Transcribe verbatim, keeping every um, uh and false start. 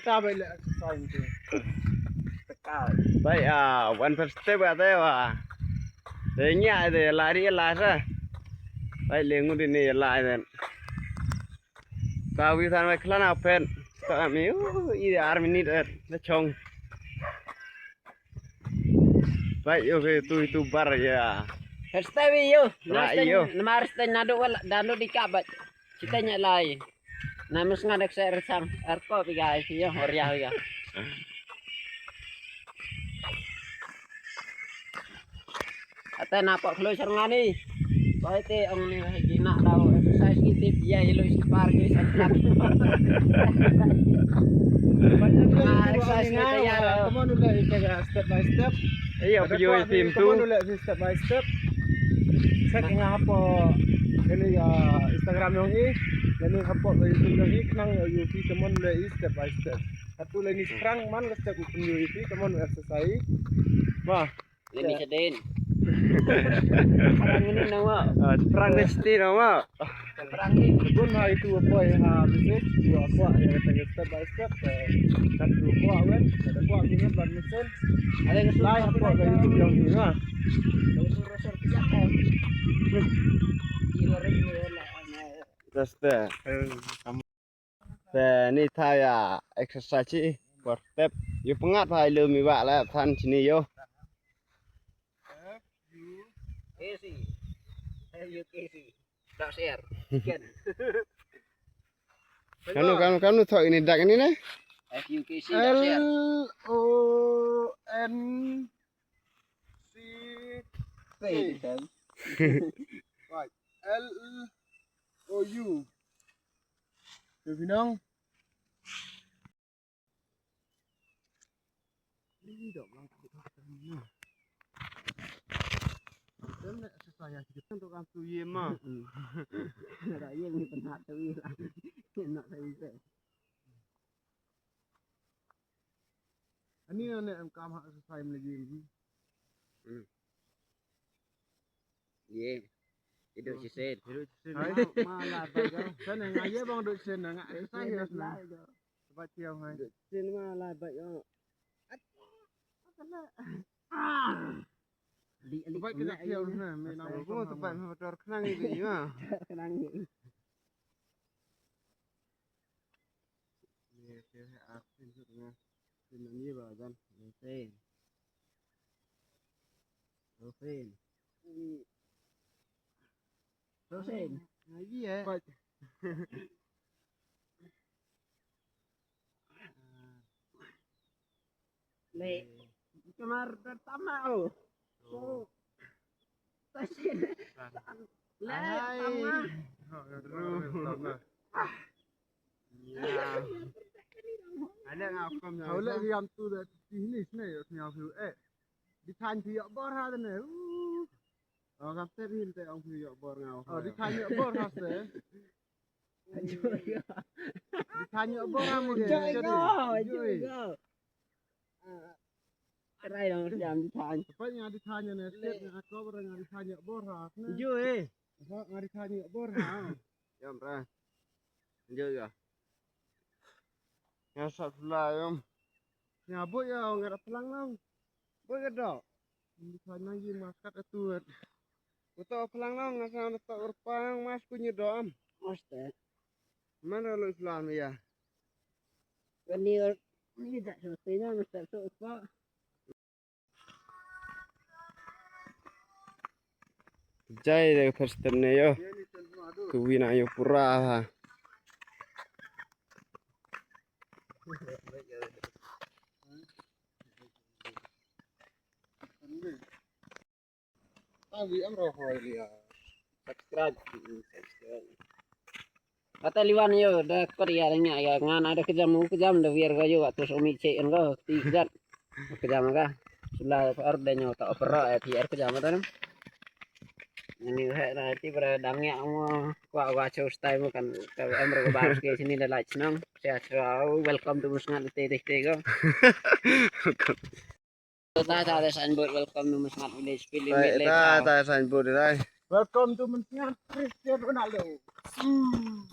Ta bai le exercise tu. Bai, ah, wan first step ate wa. Te nya de lari la sa. Bai le ngu de ne la de. Ta wi san bai khlana pen. Ta mi, uh, i ar minute, eh, na chong. Bai yo ke tu, tu bar ya. First step yo. Bai yo. Namar step nado wal dano di kabat. Kita nya lai. Na mus ngan ek ser sang. Erko piga isi yo, horia piga. Ate na pok khlo ser ngani. Bai te ong ni hai gina dau exercise ki tip ya ilo isi par ki sa. Exercise ni tayar. Come on, udah, step by step. Iya, video tim tu. Come on, udah, step by step. Sa ki nga hapo kani ya Instagram yong i, kani hapo ka YouTube yong i, khnang ya YouTube, come on, udah, step by step. Satu lagi sekarang man ka step ku pun YouTube, come on, exercise. Wah. Leni sedin. Sekarang ini nama? Ah, sekarang ni sedin nama? Sekarang ni. Bun ha itu apa ya, ha, message, dua apa ya, kata step by step, eh, kan dua apa wen, ada apa ni kan ban message. Ada yang sudah apa yang itu yang ni ha. Terus deh. Te ni tha ya exercise chi por step. Yu pyngat ha ilu mi ba la than chini yo. F U K C. F U K C. Dot share. Ken. Kanu, kanu, kanu thok ini dak ini ne? F U K C dot share. L O N C K. Right. L O U. Yu binong. Ri dok lang tak tak tak ni. Dem ne exercise kita tu kan tu ye ma. Ada ye ni pernah tu ye lah. Nak saya saya. Ani ne em kam ha exercise lagi. Hmm. Ye. Idu sisen. Idu sisen. Ma la ba ga. Sana nga ye bang du sisen nga exercise na. Ba tiaw hai. Idu sisen ma la ba ga. Di ali. Ba kena tiaw na me na ko to ba ma tor khnang ni ma. Khnang ni. Ye, ye, a, ye, ye, ye, ye, ba jan. Ye. Hussein. Hussein. Lagi eh. Le. Kamar pertama oh. Oh. Hussein. Le, tama. Ada ngau kom. Kau le yang tu dah sini sini ya sini aku eh. Di than phi ïoh bor ha ne. Oh, kam te hin te ong phi ïoh bor ngau. Oh, di than ïoh bor ha se. Di than ïoh bor ha mo. Joi go, joi go. Trai dong jam di than. Apa nga di than ne stet nga ko bor nga di than ïoh bor ha ne. Joi. Apa nga di than ïoh bor ha. Jam ra. Joi go. Nga sap la yom. Nga boi ya nga da plang nang. Boi ka do. Ni sa nang yi maskat atuat. Uto plang nang nga sa na to urpang mas kunyi do am. Maste. Mana lo islam ya. Kani ni da so tina maste so pa. Jai de first time ne yo. Tu wina yo pura ha. Tawi am ro hoi lia. Subscribe. Subscribe. Kata liwan yo da kor ya nya ya ngan ada kejam u kejam da wir ga yo tu sumi che en ga ti jat. Kejam ga. Sula ar da nyo ta opera ya ti ar kejam ta. Ni he na ti bra dang ya mo kwa wa cho style mo kan ka em ro ba ke sini da like nang. Sia sia welcome to Musngat te te te go. Ta ta signboard welcome to Musngat village film. Ta ta signboard dai. Welcome to Musngat Cristiano Ronaldo. Hmm.